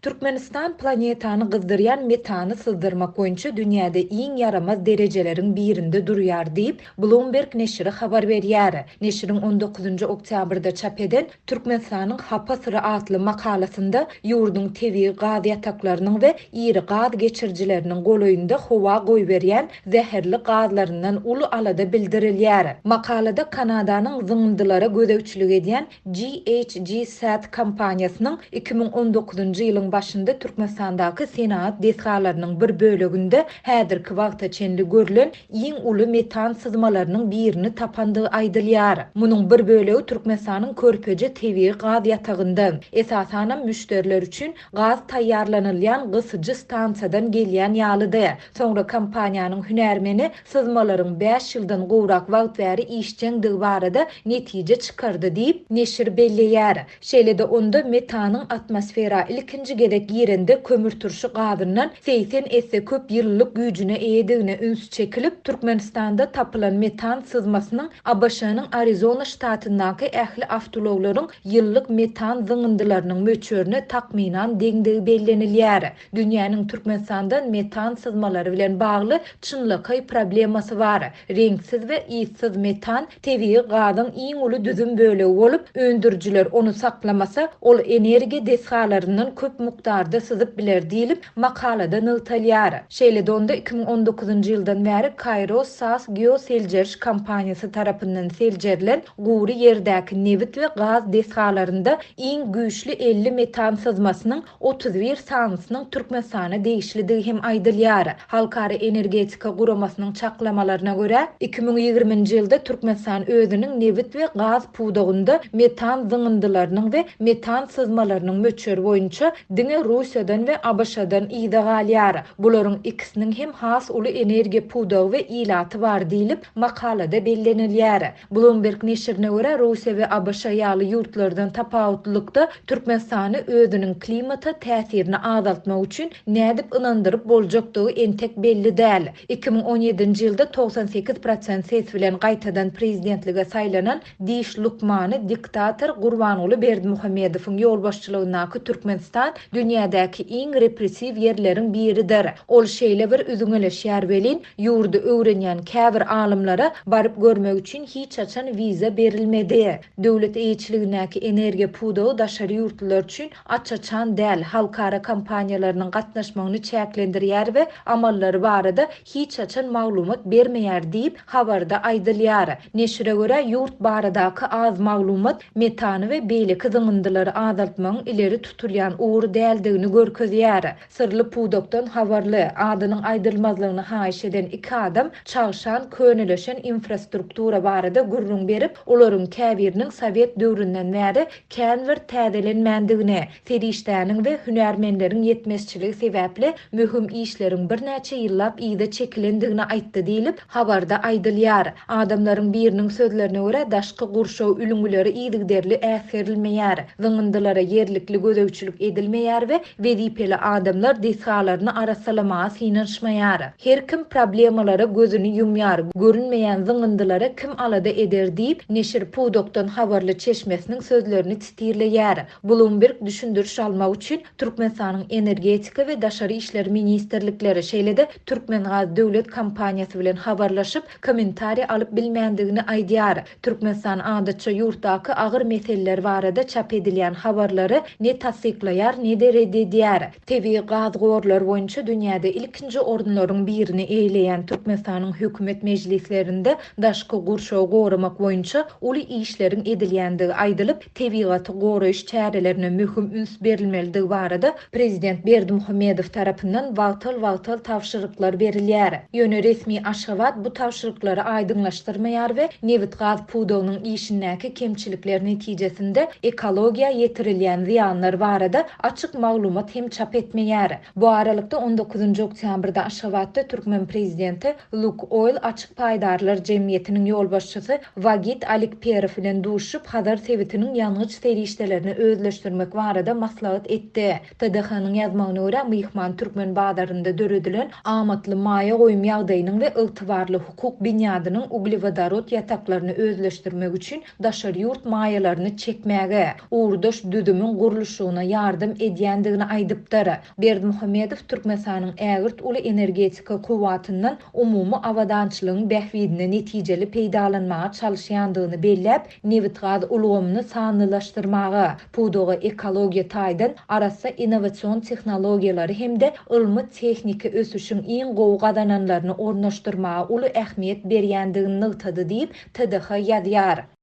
Türkmenistan planetany gyzdyrýan metany syzdyrmak boýunça dünýäde iň ýaramaz derejeleriň birinde durýar diýip, Bloomberg neşiri habar berýär. Neşiriň on dokuzynjy oktýabrda çap eden Türkmenistanyň hapa syry atly makalasynda ýurduň tebigy gaz ýataklarynyň we iri gaz geçirijileriniň golaýynda howa goýberýän zäherli gazlaryndan uly alada bildirilýär. Makalada Kanadanyň zyňyndylara gözegçilik edýän GHG Sat kompaniýasynyň 2019-njy ýylyň başynda Türkmenistandaky senagat desgalarynyň bir böleginde häzirki wagta çenli görlen iň uly metan syzmalarynyň birini tapandygy aýdylýar. Munuň bir bölegi Türkmenistanyň Körpeje tebigy gaz ýatagyndan, esasanam müşderiler üçin gaz taýýarlanylýan gysyjy stansiýadan gelýän ýalydy. Soňra kompaniýanyň hünärmeni syzmalaryň bäş ýyldan gowrak wagt bäri işjeňdigi barada netije çykardy diýip, neşir belleýär. Şeýle-de onda metanyň atmosfera ilkinji gezek girende kömürturşy gazyndan 80 esse köp ýylylyk güýjüne eýedigine üns çekilip, Türkmenistanda tapylan metan syzmasynyň ABŞ-nyň Arizona ştatyndaky ähli awtoulaglaryň ýyllyk metan zyňyndylarynyň möçberine takmynan deňdigi bellenilýär. Dünýäniň Türkmenistandan metan syzmalary bilen bagly çynlakaý problemasy bar. Reňksiz we yssyz metan tebigy gazyň iň uly düzüm bölegi bolup, öndürijiler ony saklamasa, ol energiýa desgalaryndan köp mukdarda syzyp biler diýlip, makalada nygtalýar. Şeýle-de onda 2019-njy ýyldan bäri Kairo SAS geoseljeriş kompaniýasy tarapyndan seljerilen gury ýerdäki nebit we gaz desgalarynda iň güýçli 50 metan syzmasynyň 31 sanysynyň Türkmenistana degişlidigi hem aýdylýar. Halkara energetika guramasynyň çaklamalaryna görä, 2020-nji ýylda Türkmenistan özüniň nebit we gaz pudagynda metan zyňyndylarynyň we metan syzmalarynyň möçberi boýunça diňe Russiýadan we ABŞ-dan yza galýar. Bularyň ikisiniň hem has uly energiýa pudagy we ilaty bar diýlip, makalada bellenilýär. Bloomberg neşirine görä, Russiýa we ABŞ ýaly ýurtlardan tapawutlylykda, Türkmenistany özüniň klimata täsirini azaltmak üçin nädip ynandyryp boljakdygy entek belli däl. 2017-nji ýylda 98 prosent ses bilen gaýtadan prezidentlige saýlanan diş lukmany, diktator Gurbanguly Berdimuhamedowyň ýolbaşçylygyndaky Türkmenistan dünýädäki iň repressiw ýerleriň biridir. Ol şeýle bir üzňeleşýär welin, Ýurdy öwrenýän käbir alymlara baryp görmek üçin hiç haçan wiza berilmedi. Döwlet eýeçiligindäki energiýa pudagy daşary ýurtlular üçin aç-açan däl, halkara kompaniýalarynyň gatnaşmagyny çäklendirýär we amallary barada hiç haçan maglumat bermeýär diýip, habarda aýdylýar. Neşire görä, ýurt baradaky az maglumat metany we beýleki zyňyndylary azaltmagyň ileri tutulýan ugur däldigini görkezýär. Syrly pudakdan habarly, adynyň aýdylmazlygyny haýyş eden iki adam çagşan, könelişen infrastruktura barada gürrüň berip, olaryň käbiriniň sowet döwründen bäri kän bir täzelenmändigini, serişdäniň we hünärmenleriň ýetmezçiligi sebäpli möhüm işleriň birnäçe ýyllap yza çekilendigini aýtdy diýlip, habarda aýdylýar. Adamlaryň biriniň sözlerine görä, daşky gurşaw ülňüleri yzygiderli äsgerilmeýär, zyňyndylara ýerlikli gözegçilik edilmeýär we Wezipeli adamlar desgalaryny arassalamaga synanyşmaýar. Her kim problemalara gözüni ýumýar, görünmeýän zyňyndylara kim alada eder diýip, neşir pudakdan habarly çeşmesiniň sözlerini sitirleýär. Bloomberg düşündiriş almak üçin Türkmenistanyň Energetika we Daşary işler ministrlikleri, şeýle-de Türkmengaz döwlet kompaniýasy bilen habarlaşyp, kommentariý alyp bilmändigini aýdýar. Türkmenistan adatça ýurtdaky agyr meseleler barada çap edilýän habarlary ne tassyklaýar, ne-de red edýär. Tebigy gaz gorlary boýunça dünýäde ilkinji orunlaryň birini eýeleýän Türkmenistanyň hökümet mejlislerinde daşky gurşawy goramak boýunça uly işleriň edilýändigi aýdylyp, tebigaty goraýyş çärelerine möhüm üns berilmelidigi barada prezident Berdimuhamedow tarapyndan wagtal-wagtal tabşyryklar berilýär. Ýöne resmi Aşgabat bu tabşyryklary aýdyňlaşdyrmaýar we nebit-gaz pudagynyň işindäki kemçilikler netijesinde ekologiýa ýetirilýän zyýanlar barada açyk maglumat hem çap etmeýär. Bu aralykda, on dokuzynjy oktýabrda Aşgabatda türkmen prezidenti Lukoýl açyk paýdarlar jemgyýetiniň ýolbaşçysy Wagit Alikperow bilen duşuşyp, Hazar sebitiniň ýangyç serişdelerini özleşdirmek barada maslahat etdi. TDH-nyň ýazmagyna görä, myhman türkmen bazarynda döredilen amatly maýa goýum ýagdaýynyň we ygtybarly hukuk binýadynyň uglewodorod ýataklaryny özleşdirmek üçin daşary ýurt maýalaryny çekmäge, ugurdaş düzümiň gurluşygyna ýardam. edýändigini aýdypdyr. Berdimuhamedow Türkmenistanyň ägirt uly energetika kuwwatyndan umumy abadançylygyň bähbidine netijeli peýdalanmaga çalyşýandygyny belläp, nebitgaz ulgamyny sanlylaşdyrmaga, pudaga ekologiýa taýdan arassa innowasion tehnologiýalary hem-de ylmy-tehniki ösüşiň iň gowy gazananlaryny ornaşdyrmaga uly ähmiýet berýändigini nygtady diýip, TDH ýazýar.